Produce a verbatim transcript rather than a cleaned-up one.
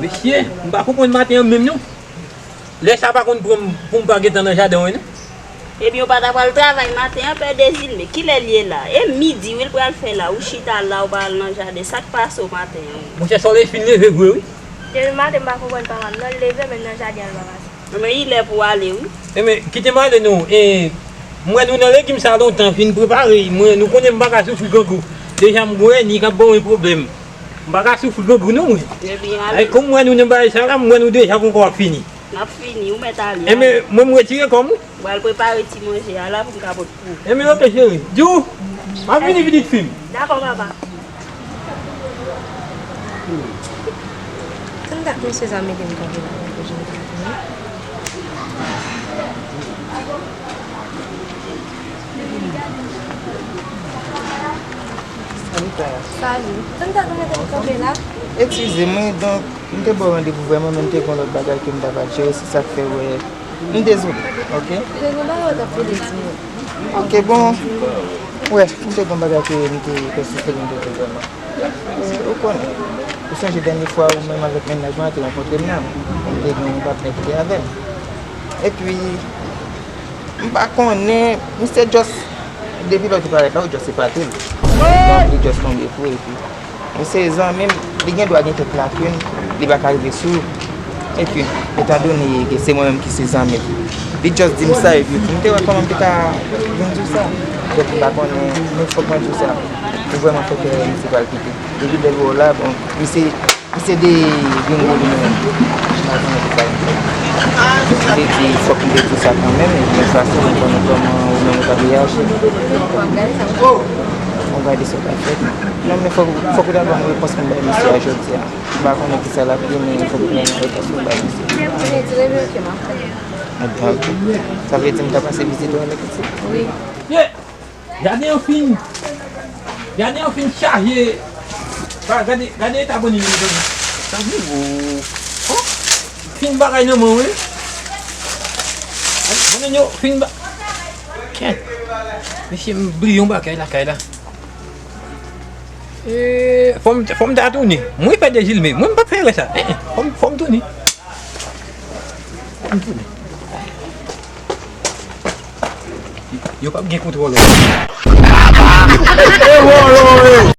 Mesye, m pa konprann maten an menm non. Lè sa pa konn pran m pou m pa gentan nan jaden an non. Ebyen, ou pa ta pral travay maten an, Pè Dezilme? Kilè l ye la? E midi wi l pral fè la, ou chita la, ou pa al nan jaden. Sa k pase w maten an? Monchè, solèy fin leve vre wi. Depi maten m pa konprann papa m non, l leve men nan jaden an l pa pase. Men li lè pou w ale wi. Enben, kite m ale non. E, m wè nou nan legim sa lontan, fin prepare. Mwen, nou konnen m pa ka soufri grangou. Deja m gwo ènmi k ap ban mwen pwoblèm. M pa ka soufri grangou non mwen. Ebyen, ale. Ay, kòm m wè nou nan bagay sa la, m wè nou deja gon kò ap fini. N ap fini, ou mèt ale. Enben, mwen m retire kò m wi. M pral prepare ti manje a la pou m ka pot pou ou. Enben, oke, cheri. Djou, m ap vini pitit fi m. Dakò, papa. Tann dat mesye sa mete m kanpe la, pou jan m kanpe. Salut, Tara. Salut. Tann dat ou mete m kanpe la? Eskize mwen, donk, m te ba w randevou vrèman, men m te gen lòt bagay ke m ta pral jere, se sa k fè, wè, m dezole, oke? Te gen bagay ou t ap vle di mwen. Oke, bon, wè, m te gen bagay ke m te pèsiste, m te di vrèman. E, ou konnen, ou sonje dènye fwa ou menm avèk mennaj mwen an te rankontre m nan, m te gen yon patnè ki te avè m. Epi, m pa konnen, misye just, depi lè w te parèt la, ou just epate l. Donk, li just tonbe fou, epi, misye zanmi m, li gen dwa gen kèk lakinn, li pa ka rive sou ou. Epi, etandone ke se mwen menm ki se zanmi l, li just di m sa, epi m te wè kòman m te ka vin di w sa. Donk, m pa konnen, men fòk mwen di w sa. Ou vrèman fè kè misye pral kite. Depi lè l wè w la, bon, misye, misye de gringo li menm. M pa konnen ki sa l fè. M te di, fòk m te di w sa kanmenm, epi yon fason pou m konnen kòman ou menm ou t ap reyaji. Bon, gade sa w ap fè. Non, men fòk, fòk ou ta ban m repons pou m bay misye a jodi a. M pa konnen kisa l ap ye, men fòk ou ta ban m repons pou m bay misye. Ebyen, oke, m ap fè. Ebyen, oke. Sa vle di m ta pase vizite w avèk misye? Wi. Ye! Jaden an fin, jaden an fin chaje. Gade, gade eta bannann yo, mezanmi. Sa vle, o, o. Fin bagay nan men w wi. Bannann yo fin ba-, kèt. Mesye, m bliye yon bagay lakay la. E, fò m, fò m ta tounen. Mwen pèdi Jilme. Mwen m p ap fè erè sa. Eh, eh, fò m, fò m tounen. Fò m tounen. Yo p ap gen kontwòl.